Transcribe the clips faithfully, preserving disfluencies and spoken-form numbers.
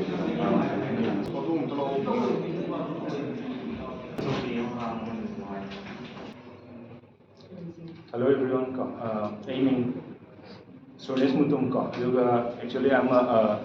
Hello everyone ꯀꯣ, ꯑ, ꯑꯩ ꯃꯤꯡ ꯁꯨꯔꯦꯁ ꯃꯨꯇꯨꯝ ꯀꯣ, ꯑꯗꯨꯒ actually I'm a, uh,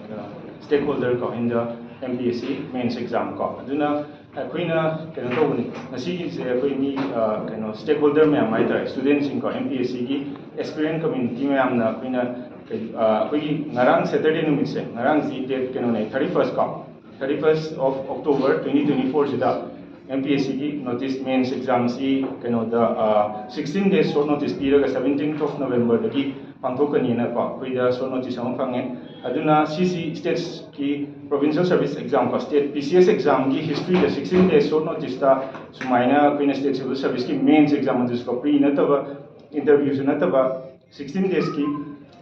stakeholder ꯀꯣ in the M P S C mains exam ꯀꯣ꯫ ꯑꯗꯨꯅ ꯑꯩꯈꯣꯏꯅ ꯀꯩꯅꯣ ꯇꯧꯕꯅꯤ, ꯉꯁꯤꯒꯤꯁꯦ ꯑꯩꯈꯣꯏ ꯃꯤ, ꯑ, ꯀꯩꯅꯣ stakeholder ꯃꯌꯥꯝ ꯍꯥꯏꯇꯥꯔꯦ, student ꯁꯤꯡ ꯀꯣ, M P S C ꯒꯤ aspirant community ꯃꯌꯥꯝꯅ ꯑꯩꯈꯣꯏꯅ ꯀꯩ-, ꯑ, ꯑꯩꯈꯣꯏꯒꯤ ꯉꯔꯥꯡ Saturday ꯅꯨꯃꯤꯠꯁꯦ, ꯉꯔꯥꯡꯁꯤ date ꯀꯩꯅꯣꯅꯦ, thirty first ꯀꯣ, thirty first of October twenty twenty four ꯁꯤꯗ M P S C ꯒꯤ notice mains exam ꯁꯤ ꯀꯩꯅꯣꯗ, ꯑ, sixteen days short notice ꯄꯤꯔꯒ seventeenth of November ꯗꯒꯤ ꯄꯥꯡꯊꯣꯛꯀꯅꯤꯅꯀꯣ ꯑꯩꯈꯣꯏꯗ short notice ꯑꯃ ꯐꯪꯉꯦ꯫ ꯑꯗꯨꯅ ꯁꯤꯁꯤ states ꯀꯤ provincial service exam ꯀꯣ, state P C S exam ꯒꯤ history ꯗ sixteen days short notice ꯇ ꯁꯨꯃꯥꯏꯅ ꯑꯩꯈꯣꯏꯅ state civil service ꯀꯤ mains exam ꯑꯗꯨꯁꯨ ꯀꯣ, pre ꯅꯠꯇꯕ, interview ꯁꯨ ꯅꯠꯇꯕ, sixteen days ꯀꯤ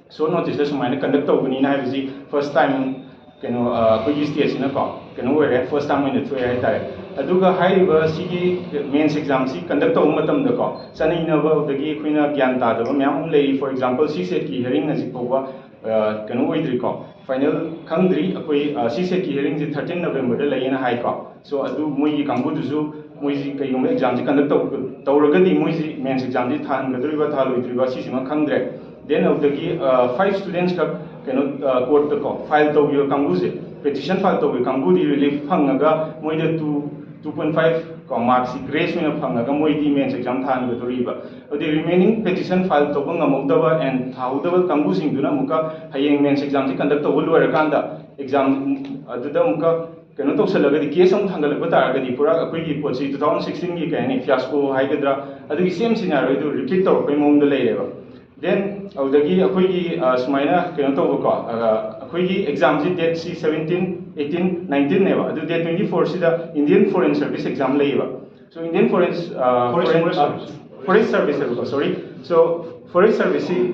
short notice ꯇ ꯁꯨꯃꯥꯏꯅ conduct ꯇꯧꯒꯅꯤꯅ ꯍꯥꯏꯕꯁꯤ first time ꯀꯩꯅꯣ, ꯑ, ꯑꯩꯈꯣꯏꯒꯤ state ꯁꯤꯅꯀꯣ ꯀꯩꯅꯣ ꯑꯣꯏꯔꯦ, first time ꯑꯣꯏꯅ ꯊꯣꯛꯑꯦ ꯍꯥꯏꯇꯥꯔꯦ꯫ ꯑꯗꯨꯒ ꯍꯥꯏꯔꯤꯕ ꯁꯤꯒꯤ mains exam ꯁꯤ conduct ꯇꯧꯕ ꯃꯇꯝꯗꯀꯣ ꯆꯠꯅꯩꯅꯕꯗꯒꯤ ꯑꯩꯈꯣꯏꯅ ꯒ꯭ꯌꯥꯟ ꯇꯥꯗꯕ ꯃꯌꯥꯝ ꯑꯃ ꯂꯩꯔꯤ꯫ For example, CSAT ꯀꯤ hearing ꯍꯧꯖꯤꯛ ꯐꯥꯎꯕ, ꯑ, ꯀꯩꯅꯣ ꯑꯣꯏꯗ꯭ꯔꯤꯀꯣ, final ꯈꯪꯗ꯭ꯔꯤ꯫ ꯑꯩꯈꯣꯏ, ꯑ, CSAT ꯀꯤ hearing ꯁꯤ thirteen November ꯗ ꯂꯩꯌꯦꯅ ꯍꯥꯏꯀꯣ꯫ So ꯑꯗꯨ ꯃꯣꯏꯒꯤ ꯀꯥꯡꯕꯨꯗꯨꯁꯨ ꯃꯣꯏꯁꯤ ꯀꯩꯒꯨꯝꯕ exam ꯁꯤ conduct ꯇꯧ-, ꯇꯧꯔꯒꯗꯤ ꯃꯣꯏꯁꯤ mains exam ꯁꯤ ꯊꯥꯍꯟꯒꯗꯧꯔꯤꯕ ꯊꯥꯍꯜꯂꯣꯏꯗ꯭ꯔꯤꯕ ꯁꯤꯁꯤꯃ ꯈꯪꯗ꯭ꯔꯦ꯫ Then ꯑꯗꯨꯗꯒꯤ, ꯑ, five students ꯈꯛ ꯀꯩꯅꯣ, ꯑ, court ꯇꯀꯣ file ꯇꯧꯈꯤꯕ ꯀꯥꯡꯕꯨꯁꯦ, petition file ꯇꯧꯈꯤꯕ ꯀꯥꯡꯕꯨꯗꯤ relief ꯐꯪꯉꯒ ꯃꯣꯏꯗ two, two point five ꯀꯣ marks ꯁꯤ grace ꯑꯣꯏꯅ ꯐꯪꯉꯒ ꯃꯣꯏꯗꯤ mains exam ꯊꯥꯍꯟꯒꯗꯧꯔꯤꯕ꯫ ꯑꯗꯨꯗꯤ remaining petition file ꯇꯧꯕ ꯉꯝꯍꯧꯗꯕ and ꯊꯥꯍꯧꯗꯕ ꯀꯥꯡꯕꯨꯁꯤꯡꯗꯨꯅ ꯑꯃꯨꯛꯀ ꯍꯌꯦꯡ mains exam ꯁꯤ conduct ꯇꯧꯕ ꯂꯣꯏꯔꯀꯥꯟꯗ exam ꯑꯗꯨꯗ ꯑꯃꯨꯛꯀ ꯀꯩꯅꯣ ꯇꯧꯁꯜꯂꯒꯗꯤ, case ꯑꯃꯨꯛ ꯊꯥꯡꯒꯠꯂꯛꯄ ꯇꯥꯔꯒꯗꯤ ꯄꯨꯔꯥ ꯑꯩꯈꯣꯏꯒꯤ ꯄꯣꯠꯁꯤ two thousand sixteen ꯒꯤ ꯀꯩ ꯍꯥꯏꯅꯤ, fiasco ꯍꯥꯏꯒꯗ꯭ꯔꯥ, ꯑꯗꯨꯒꯤ same scenario ꯗꯨ repeat ꯇꯧꯔꯛꯄꯩ ꯃꯑꯣꯡꯗ ꯂꯩꯔꯦꯕ꯫ Then ꯑꯗꯨꯗꯒꯤ ꯑꯩꯈꯣꯏꯒꯤ, ꯑ, ꯁꯨꯃꯥꯏꯅ ꯀꯩꯅꯣ ꯇꯧꯕꯀꯣ, ꯑ, ꯑꯩꯈꯣꯏꯒꯤ exam ꯁꯤ date ꯁꯤ seventeen, eighteen, nineteen ꯅꯦꯕ, ꯑꯗꯨ date twenty four ꯁꯤꯗ Indian Foreign Service exam ꯂꯩꯌꯦꯕ꯫ So Indian Foreign, ꯑ, Forest, Foreign, Forest ꯑ, Service꯫ Forest Service ꯍꯥꯏꯕꯀꯣ, sorry꯫ So Forest Service ꯁꯤ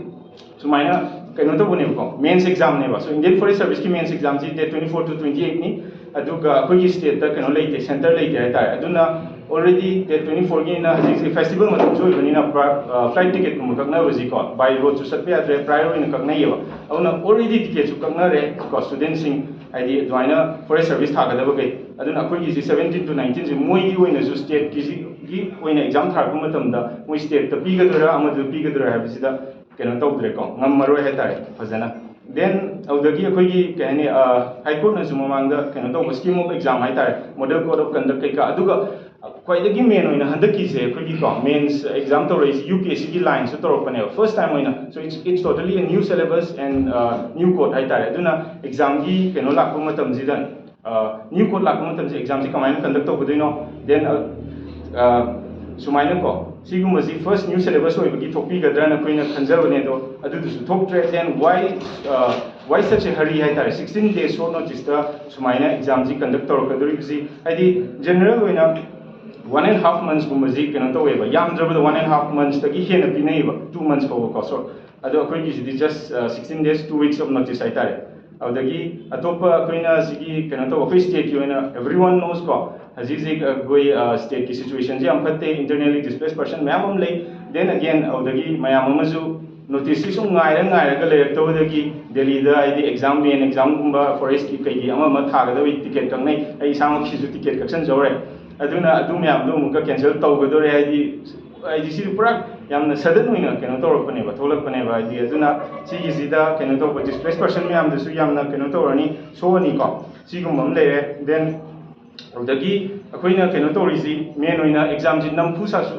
ꯁꯨꯃꯥꯏꯅ ꯀꯩꯅꯣ ꯇꯧꯕꯅꯦꯕꯀꯣ, mains exam ꯅꯦꯕ꯫ So Indian Forest Service ꯀꯤ mains exam ꯁꯤ date twenty four to twenty eight ꯅꯤ꯫ ꯑꯗꯨꯒ ꯑꯩꯈꯣꯏꯒꯤ state ꯇ ꯀꯩꯅꯣ ꯂꯩꯇꯦ, center ꯂꯩꯇꯦ ꯍꯥꯏꯇꯥꯔꯦ꯫ ꯑꯗꯨꯅ Already date twenty fourꯒꯤꯅ ꯍꯧꯖꯤꯛ ꯍꯧꯖꯤꯛ festival ꯃꯇꯝꯁꯨ ꯑꯣꯏꯕꯅꯤꯅ, flight ticketꯀꯨꯝꯕ ꯀꯛꯅꯕꯁꯤꯀꯣ, by roadꯁꯨ ꯆꯠꯄ ꯌꯥꯗ꯭ꯔꯦ, prior ꯑꯣꯏꯅ ꯀꯛꯅꯩꯌꯦꯕ꯫ ꯑꯗꯨꯅ already ticketꯁꯨ ꯀꯛꯅꯔꯦ ꯀꯣ, studentꯁꯤꯡ, ꯍꯥꯏꯗꯤ ꯑꯗꯨꯃꯥꯏꯅ forest service ꯊꯥꯒꯗꯕꯈꯩ꯫ ꯑꯗꯨꯅ ꯑꯩꯈꯣꯏꯒꯤꯁꯤ seventeen to nineteenꯁꯤ ꯃꯣꯏꯒꯤ ꯑꯣꯏꯅꯁꯨ stateꯀꯤꯁꯤꯒꯤ ꯑꯣꯏꯅ exam ꯊꯥꯔꯛꯄ ꯃꯇꯝꯗ ꯃꯣꯏ stateꯇ ꯄꯤꯒꯗꯣꯏꯔꯥ ꯑꯃꯗꯨꯗ ꯄꯤꯒꯗꯣꯏꯔꯥ ꯍꯥꯏꯕꯁꯤꯗ ꯀꯩꯅꯣ ꯇꯧꯗ꯭ꯔꯦꯀꯣ, ꯉꯝꯃꯔꯣꯏ ꯍꯥꯏꯇꯥꯔꯦ ꯐꯖꯅ꯫ Then ꯑꯗꯨꯗꯒꯤ ꯑꯩꯈꯣꯏꯒꯤ ꯀꯩ ꯍꯥꯏꯅꯤ, High Courtꯅꯁꯨ ꯃꯃꯥꯡꯗ ꯀꯩꯅꯣ ꯇꯧꯕ scheme of exam ꯍꯥꯏꯇꯥꯔꯦ, model code of conduct ꯀꯩꯀꯥ, ꯑꯗꯨꯒ ꯈ꯭ꯋꯥꯏꯗꯒꯤ main ꯑꯣꯏꯅ ꯍꯟꯗꯛꯀꯤꯁꯦ ꯑꯩꯈꯣꯏꯒꯤꯀꯣ, mains exam ꯇꯧꯔꯛꯏꯁꯦ UPSCꯒꯤ lineꯁꯨ ꯇꯧꯔꯛꯄꯅꯦꯕ first time ꯑꯣꯏꯅ꯫ So it's, it's totally a new syllabus and new code ꯍꯥꯏꯇꯥꯔꯦ꯫ ꯑꯗꯨꯅ examꯒꯤ ꯀꯩꯅꯣ ꯂꯥꯛꯄ ꯃꯇꯝꯁꯤꯗ, new code ꯂꯥꯛꯄ ꯃꯇꯝꯁꯤꯗ examꯁꯤ ꯀꯃꯥꯏꯅ conduct ꯇꯧꯒꯗꯣꯏꯅꯣ, then ꯁꯨꯃꯥꯏꯅꯀꯣ, ꯁꯤꯒꯨꯝꯕꯁꯤ first new syllabus ꯑꯣꯏꯕꯒꯤ ꯊꯣꯛꯄꯤꯒꯗ꯭ꯔꯥꯅ ꯑꯩꯈꯣꯏꯅ ꯈꯟꯖꯕꯅꯦ, ꯑꯗꯣ ꯑꯗꯨꯗꯨꯁꯨ ꯊꯣꯛꯇ꯭ꯔꯦ꯫ Then why, why such a hurry ꯍꯥꯏꯇꯥꯔꯦ, sixteen days short noticeꯇ ꯁꯨꯃꯥꯏꯅ examꯁꯤ conduct ꯇꯧꯔꯛꯀꯗꯧꯔꯤꯕꯁꯤ? ꯍꯥꯏꯗꯤ general ꯑꯣꯏꯅ one and half monthsꯀꯨꯝꯕꯁꯤ ꯀꯩꯅꯣ ꯇꯧꯋꯦꯕ, ꯌꯥꯝꯗ꯭ꯔꯕꯗ one and half monthsꯇꯒꯤ ꯍꯦꯟꯅ ꯄꯤꯅꯩꯌꯦꯕ, two months ꯐꯥꯎꯕꯀꯣ꯫ So ꯑꯗꯣ ꯑꯩꯈꯣꯏꯒꯤꯁꯤꯗꯤ just sixteen days, two weeks of notice ꯍꯥꯏꯇꯥꯔꯦ꯫ ꯑꯗꯨꯗꯒꯤ ꯑꯇꯣꯞꯄ ꯑꯩꯈꯣꯏꯅ ꯁꯤꯒꯤ ꯀꯩꯅꯣ ꯇꯧꯕ, ꯑꯩꯈꯣꯏ stateꯀꯤ ꯑꯣꯏꯅ everyone knows ꯀꯣ, ꯍꯧꯖꯤꯛ ꯍꯧꯖꯤꯛ ꯑꯩꯈꯣꯏ stateꯀꯤ situationꯁꯤ ꯌꯥꯝ ꯐꯠꯇꯦ, internally displaced person ꯃꯌꯥꯝ ꯑꯃ ꯂꯩ꯫ Then again ꯑꯗꯨꯗꯒꯤ ꯃꯌꯥꯝ ꯑꯃꯁꯨ noticeꯁꯤ ꯁꯨꯝ ꯉꯥꯏꯔ ꯉꯥꯏꯔꯒ ꯂꯩꯔꯛꯇꯕꯗꯒꯤ ꯗꯦꯜꯂꯤꯗ ꯍꯥꯏꯗꯤ exam, main examꯒꯨꯝꯕ forestꯀꯤ ꯀꯩꯒꯤ ꯑꯃ ꯑꯃ ꯊꯥꯒꯗꯕꯒꯤ ticket ꯀꯛꯅꯩ꯫ ꯑꯩ ꯏꯁꯥꯃꯛꯀꯤꯁꯨ ticket ꯀꯛꯁꯟꯖꯧꯔꯦ꯫ ꯑꯗꯨꯅ ꯑꯗꯨ ꯃꯌꯥꯝꯗꯣ ꯑꯃꯨꯛꯀ cancel ꯇꯧꯒꯗꯣꯔꯦ, ꯍꯥꯏꯗꯤ ꯍꯥꯏꯗꯤ ꯁꯤꯗꯤ ꯄꯨꯔꯥ ꯌꯥꯝꯅ sudden ꯑꯣꯏꯅ ꯀꯩꯅꯣ ꯇꯧꯔꯛꯄꯅꯦꯕ, ꯊꯣꯛꯂꯛꯄꯅꯦꯕ꯫ ꯍꯥꯏꯗꯤ ꯑꯗꯨꯅ ꯁꯤꯒꯤꯁꯤꯗ ꯀꯩꯅꯣ ꯇꯧꯕ, displaced person ꯃꯌꯥꯝꯗꯁꯨ ꯌꯥꯝꯅ ꯀꯩꯅꯣ ꯇꯧꯔꯅꯤ, ꯁꯣꯛꯑꯅꯤꯀꯣ꯫ ꯁꯤꯒꯨꯝꯕ ꯑꯃ ꯂꯩꯔꯦ꯫ Then ꯑꯗꯨꯗꯒꯤ ꯑꯩꯈꯣꯏꯅ ꯀꯩꯅꯣ ꯇꯧꯔꯤꯁꯤ, main ꯑꯣꯏꯅ examꯁꯤ ꯅꯝꯐꯨ ꯁꯥꯁꯨ,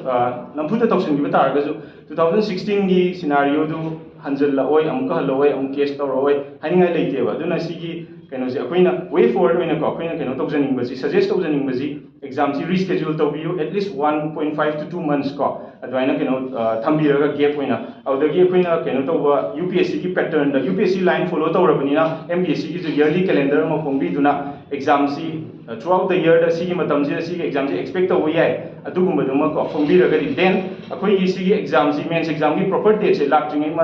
ꯅꯝꯐꯨꯗ ꯇꯧꯁꯤꯟꯈꯤꯕ ꯇꯥꯔꯒꯁꯨ, two thousand sixteenꯒꯤ scenarioꯗꯨ ꯍꯟꯖꯜꯂꯛꯑꯣꯏ, ꯑꯃꯨꯛꯀ ꯍꯜꯂꯛꯑꯣꯏ, ꯑꯃꯨꯛ case ꯇꯧꯔꯛꯑꯣꯏ ꯍꯥꯏꯅꯤꯡꯉꯥꯏ ꯂꯩꯇꯦꯕ꯫ ꯑꯗꯨꯅ ꯁꯤꯒꯤ ꯀꯩꯅꯣꯁꯦ ꯑꯩꯈꯣꯏꯅ way forward ꯑꯣꯏꯅꯀꯣ, ꯑꯩꯈꯣꯏꯅ ꯀꯩꯅꯣ ꯇꯧꯖꯅꯤꯡꯕꯁꯤ, suggest ꯇꯧꯖꯅꯤꯡꯕꯁꯤ, examꯁꯤ reschedule ꯇꯧꯕꯤꯌꯨ, at least one point five to two months ꯀꯣ, ꯑꯗꯨꯃꯥꯏꯅ ꯀꯩꯅꯣ ꯊꯝꯕꯤꯔꯒ gap ꯑꯣꯏꯅ꯫ ꯑꯗꯨꯗꯒꯤ ꯑꯩꯈꯣꯏꯅ ꯀꯩꯅꯣ ꯇꯧꯕ, UPSCꯒꯤ patternꯗ UPSC line follow ꯇꯧꯔꯕꯅꯤꯅ MPSCꯒꯤꯁꯨ yearly calendar ꯑꯃ ꯐꯣꯡꯕꯤꯗꯨꯅ examꯁꯤ throughout the yearꯗ ꯁꯤꯒꯤ ꯃꯇꯝꯁꯤꯗ ꯁꯤꯒꯤ examꯁꯤ expect ꯇꯧꯕ ꯌꯥꯏ, ꯑꯗꯨꯒꯨꯝꯕꯗꯨꯃꯀꯣ ꯐꯣꯡꯕꯤꯔꯒꯗꯤ, then ꯑꯩꯈꯣꯏꯒꯤ ꯁꯤꯒꯤ examꯁꯤ, mains examꯒꯤ proper dateꯁꯦ ꯂꯥꯛꯇ꯭ꯔꯤꯉꯩ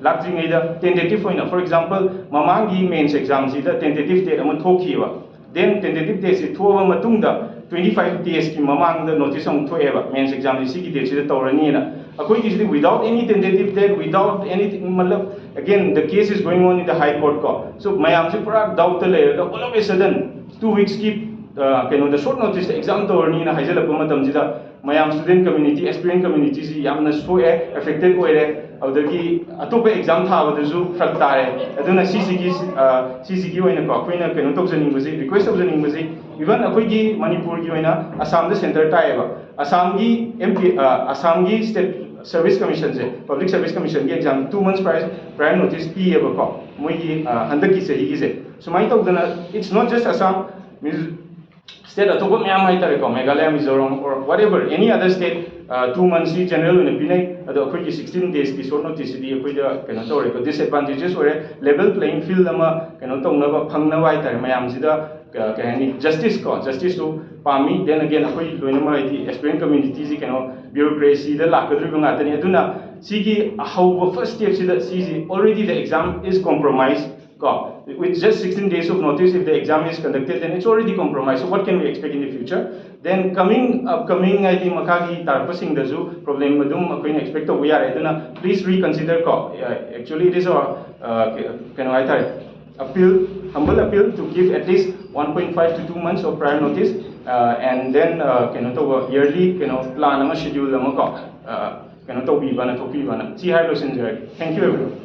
ꯂꯥꯛꯇ꯭ꯔꯤꯉꯩꯗ tentative ꯑꯣꯏꯅ, for example ꯃꯃꯥꯡꯒꯤ mains examꯁꯤꯗ tentative date ꯑꯃ ꯊꯣꯛꯈꯤꯕ, then tentative dateꯁꯤ ꯊꯣꯛꯑꯕ ꯃꯇꯨꯡꯗ twenty five days ꯀꯤ ꯃꯃꯥꯡꯗ notice ꯑꯃꯨꯛ ꯊꯣꯛꯑꯦꯕ, mains exam ꯁꯤ ꯁꯤꯒꯤ date ꯁꯤꯗ ꯇꯧꯔꯅꯤꯅ꯫ ꯑꯩꯈꯣꯏꯒꯤꯁꯤꯗꯤ without any tentative date, without anything, ꯃꯇꯂꯕ, again, the case is going on in the High Court ꯀꯣ꯫ So ꯃꯌꯥꯝꯁꯦ ꯄꯨꯔꯥ doubt ꯇ ꯂꯩꯔꯒ, all of a sudden two weeks ꯀꯤ, ꯑ, ꯀꯩꯅꯣꯗ, short notice ꯇ exam ꯇꯧꯔꯅꯤꯅ ꯍꯥꯏꯖꯤꯜꯂꯛꯄ ꯃꯇꯝꯁꯤꯗ, ꯃꯌꯥꯝ, student community, aspirant community ꯁꯤ ꯌꯥꯝꯅ ꯁꯣꯛꯑꯦ, affected ꯑꯣꯏꯔꯦ꯫ ꯑꯗꯨꯗꯒꯤ ꯑꯇꯣꯞꯄ exam ꯊꯥꯕꯗꯁꯨ ꯐꯔꯛ ꯇꯥꯔꯦ꯫ ꯑꯗꯨꯅ ꯁꯤꯁꯤꯒꯤ, ꯑ, ꯁꯤꯁꯤꯒꯤ ꯑꯣꯏꯅꯀꯣ, ꯑꯩꯈꯣꯏꯅ ꯀꯩꯅꯣ ꯇꯧꯖꯅꯤꯡꯕꯁꯤ, request ꯇꯧꯖꯅꯤꯡꯕꯁꯤ, even ꯑꯩꯈꯣꯏꯒꯤ ꯃꯅꯤꯄꯨꯔꯒꯤ ꯑꯣꯏꯅ ꯑꯁꯥꯝꯗ center ꯇꯥꯏꯌꯦꯕ꯫ ꯑꯁꯥꯝꯒꯤ MP, ꯑ, ꯑꯁꯥꯝꯒꯤ State Service Commission ꯁꯦ, Public Service Commission ꯒꯤ exam two months prior, prior notice ꯄꯤꯌꯦꯕꯀꯣ, ꯃꯣꯏꯒꯤ, ꯑ, ꯍꯟꯗꯛꯀꯤ ꯆꯍꯤꯒꯤꯁꯦ꯫ ꯁꯨꯃꯥꯏꯅ ꯇꯧꯗꯅ, it's not just Assam, ꯃꯤꯖ-, state ꯑꯇꯣꯞꯄ ꯃꯌꯥꯝ ꯍꯥꯏꯇꯥꯔꯦꯀꯣ, Meghalaya, Mizoram, or whatever, any other state, ꯑ, two months ꯁꯤ general ꯑꯣꯏꯅ ꯄꯤꯅꯩ꯫ ꯑꯗꯣ ꯑꯩꯈꯣꯏꯒꯤ sixteen days ꯀꯤ short notice ꯁꯤꯗꯤ ꯑꯩꯈꯣꯏꯗ ꯀꯩꯅꯣ ꯇꯧꯔꯦꯀꯣ, disadvantages ꯑꯣꯏꯔꯦ꯫ Level playing field ꯑꯃ ꯀꯩꯅꯣ ꯇꯧꯅꯕ, ꯐꯪꯅꯕ ꯍꯥꯏꯇꯥꯔꯦ, ꯃꯌꯥꯝꯁꯤꯗ, ꯑ, ꯀꯩ ꯍꯥꯏꯅꯤ, justice ꯀꯣ, justice ꯇꯨ ꯄꯥꯝꯃꯤ꯫ Then again, ꯑꯩꯈꯣꯏ ꯂꯣꯏꯅꯃꯛ ꯍꯥꯏꯗꯤ aspirant community ꯁꯤ ꯀꯩꯅꯣ, bureaucracy ꯗ ꯂꯥꯛꯀꯗꯧꯔꯤꯕ ꯉꯥꯛꯇꯅꯤ꯫ ꯑꯗꯨꯅ ꯁꯤꯒꯤ ꯑꯍꯧꯕ first step ꯁꯤꯗ ꯁꯤꯁꯤ already the exam is compromised ꯀꯣ, with just sixteen days of notice, if the exam is conducted, then it's already compromised. So what can we expect in the future? Then coming, upcoming ꯍꯥꯏꯗꯤ ꯃꯈꯥꯒꯤ ꯇꯥꯔꯛꯄꯁꯤꯡꯗꯁꯨ problem ꯑꯗꯨꯝ ꯑꯩꯈꯣꯏꯅ expect ꯇꯧꯕ ꯌꯥꯔꯦ꯫ ꯑꯗꯨꯅ please reconsider ꯀꯣ, actually it is a, uh, ꯀꯩꯅꯣ ꯍꯥꯏꯇꯥꯔꯦ, appeal, humble appeal to give at least one point five to two months of prior notice, uh, and then, uh, ꯀꯩꯅꯣ ꯇꯧꯕ, yearly ꯀꯩꯅꯣ plan ꯑꯃ, schedule ꯑꯃ ꯀꯣ, uh, ꯀꯩꯅꯣ ꯇꯧꯕꯤꯕꯅ, ꯊꯣꯛꯄꯤꯕꯅ, ꯁꯤ ꯍꯥꯏꯔ ꯂꯣꯏꯁꯤꯟꯖꯔꯒꯦ꯫ Thank you everyone.